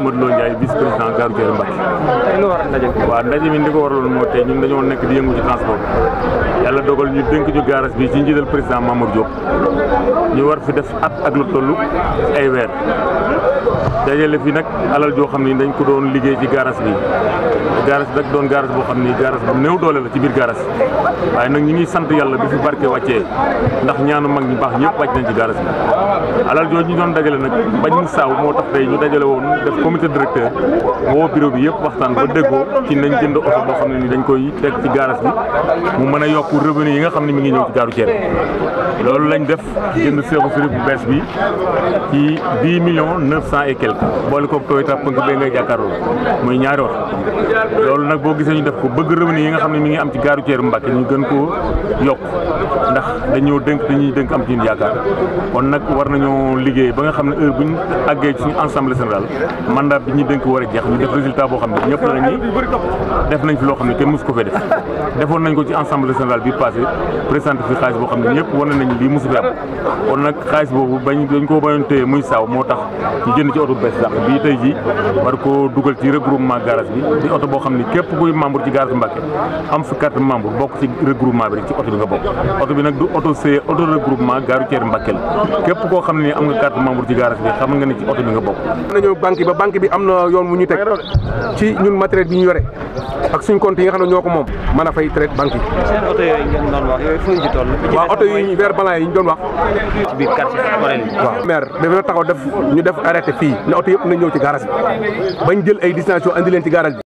Modou Lo Ndiaye vice président gare routière Mbacké. waaw ndaje mi li ko waraloon moo tey ñun dañoo nekk di yëngu ci transport yàlla dogal ñu dénk ñu garage bi ci njiital président Mamour Diop ñu war fi def at ak lu toll ay weer dajale fi nag alal joo xam ni dañ ko doon liggéey ci garage bi garage nag doon garage boo xam ni garage bu néew doole la ci biir garage waaye nag ñi ngi sant yàlla bi fi barke wàccee ndax ñaanu mag ñi baax ñëpp wàcc nañ ci garage bi alal jooju ñu doon dajale nag bañ mu saaw moo tax tey ñu dajale woon def comité directeur woo bureau bi yëpp waxtaan ba déggoo ci nañ jënd oto boo xam ne ni dañ koy teg ci garage bi mu mën a yokk revenu yi nga xam ne mi ngi ñëw ci gare routière loolu lañ def jënd seexu sërif bu bees bi ci 10 millions 900 et quelques boole ko Toyota Punk bee ngay jàkkaarloo muy ñaari oto loolu nag boo gisee ñu def ko bëgg revenu yi nga xam ne mi ngi am ci gare routière Mbacké ñu gën koo yokk ndax dañoo dénk dañuy dénk am ci ñun yaakaar kon nag war nañoo liggéey ba nga xam ne heure bu ñu àggee ci suñu assemblée générale mandat bi ñu dénk war a jeex ñu def résultat boo xam ne ñëpp la ñi def nañ fi loo xam ne kenn mosu ko fee def defoon nañ ko ci assemblée générale bi passé présenté fi xaalis boo xam ne ñëpp wane nañ lii mosu fi am kon nag xaalis boobu dañ ko bañoon téye muy saaw moo tax ñu jënd ci oto bees sax bii tey ji war koo dugal ci regroupement garage bi di oto boo xam ne képp kuy membre ci garage Mbacké am fi carte membre bokk ci regroupement bi rek ci oto bi nga bokk oto bi nag du auto regroupement gare routière Mbacké la képp koo xam ne am nga carte membre ci garage bi xam nga ne ci oto bi nga bokk. nañu banque ba banque bi am na yoon wu ñu teg ci ñun matériel bi ñu yore ak suñ compte yi nga xam ne ñoo ko moom mën a fay traite banque yi. seen oto yooyu ngeen doon wax yooyu fu ñu ci toll. waaw oto yi vert blanc yi ñu doon wax. ci biir quartier Orel yi. waaw maire dafa taxaw ñu def arrêté fii ne oto yëpp nañ ñëw ci garage bi bañ jël ay destination andi leen ci garage bi.